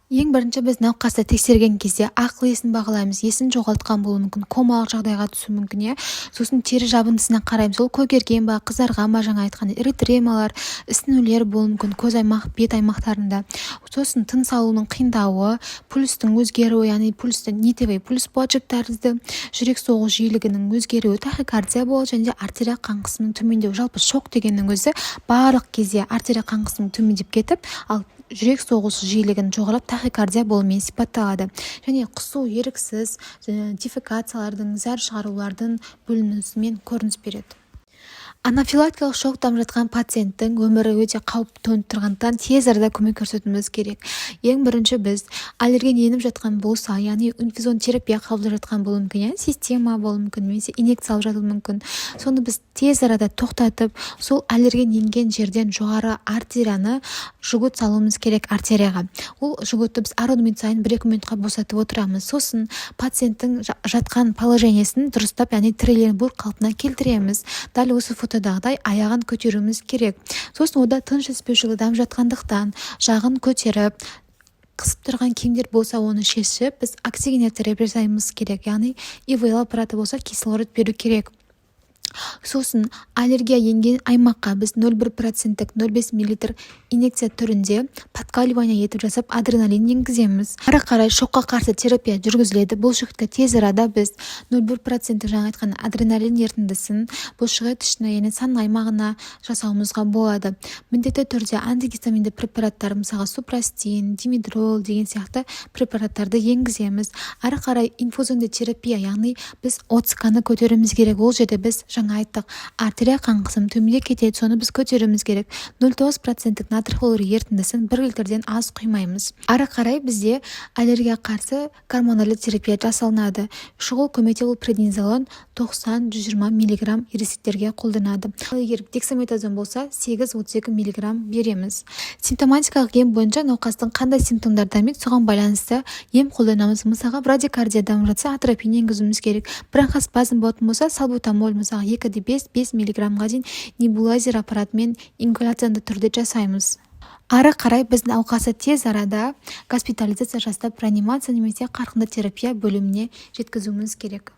Ең бірінші біз науқасты тексерген кезде ақыл есін бағалаймыз. Есін жоғалтқан болуы мүмкін, комалық жағдайға түсуі мүмкін, иә. Сосын тері жабындысына қараймыз: ол көгерген ба, қызарған ба, жаңа айтқан эритремалар, ісінулер болуы мүмкін көз аймақ, бет аймақтарында. Сосын тыныс алуының қиындауы, пульстің өзгеруі, яғни пульсті нитевый пульс болады, жіп тәрізді, жүрек соғу жиілігінің өзгеруі, тахикардия болады және де артерия қан қысымының төмендеуі. Жалпы шок дегеннің өзі барлық кезде артерия қан қысымы төмендеп кетіп, ал жүрек соғысы жиілігінің жоғарылап, тахикардия болуымен сипатталады және құсу, еріксіз дефекациялардың, зәр шығарулардың бөлінісімен көрініс береді. Анафилактикалық шок дамып жатқан пациенттің өмірі өте қауіп төніп тұрғандықтан, тез арада көмек көрсетуіміз керек. Ең бірінші біз аллерген еніп жатқан болса, яғни инфузион терапия қабылдап жатқан болуы мүмкін, иә, система болуы мүмкін немесе инъекция алып жатуы мүмкін. Соны біз тез арада тоқтатып, сол аллерген енген жерден жоғары артерияны жгут салуымыз керек. Артерияға ол жгутты біз әр 10 минут сайын 1-2 минутқа босатып отырамыз. Сосын пациенттің жатқан положениесін дұрыстап, яғни Трейленбург қалпына келтіреміз. Дәл осы фотодағыдай аяғын көтеруіміз керек. Сосын онда тыныс жетіспеушілігі дамып жатқандықтан, жағын көтеріп, қысып тұрған киімдер болса, оны шешіп, біз оксигенотерапия жасауымыз керек, яғни ИВЛ аппараты болса, кислород беру керек. Сосын аллергия енген аймаққа біз 0,1 проценттік 0,5 миллилитр инъекция түрінде подкалывание етіп жасап, адреналин енгіземіз. Ары қарай шокқа қарсы терапия жүргізіледі. Бұлшықетке тез арада біз 0,1 проценттік жаңа айтқан адреналин ерітіндісін бұлшықет ішіне, яғни сан аймағына жасауымызға болады. Міндетті түрде антигистаминді препараттар, мысалға, супрастин, димедрол деген сияқты препараттарды енгіземіз. Ары қарай инфузионды терапия, яғни біз ОЦК-ны көтеруіміз керек. Ол жерде біз жаңа айттық, артерия қан қысымы төмендеп кетеді, соны біз көтеруіміз керек. 0,9 проценттік натрий хлор ерітіндісін 1 литрден аз құймаймыз. Ары қарай бізде аллергияға қарсы гормоналды терапия жасалынады. Шұғыл көмекте ол преднизолон 90-120 миллиграмм ересектерге қолданады, ал егер дексаметазон болса, 8-32 миллиграмм береміз. Симптоматикалық ем бойынша науқастың қандай симптомдары дамиды, соған байланысты ем қолданамыз. Мысалға, брадикардия дамып жатса, атропин енгізуіміз керек. Бронхоспазм болатын болса, салбутамол, мысалға, 2,5, 5 миллиграммға дейін небулайзер аппаратымен ингаляционды түрде жасаймыз. Ары қарай біз науқасты тез арада госпитализация жасап, реанимация немесе қарқынды терапия бөліміне жеткізуіміз керек.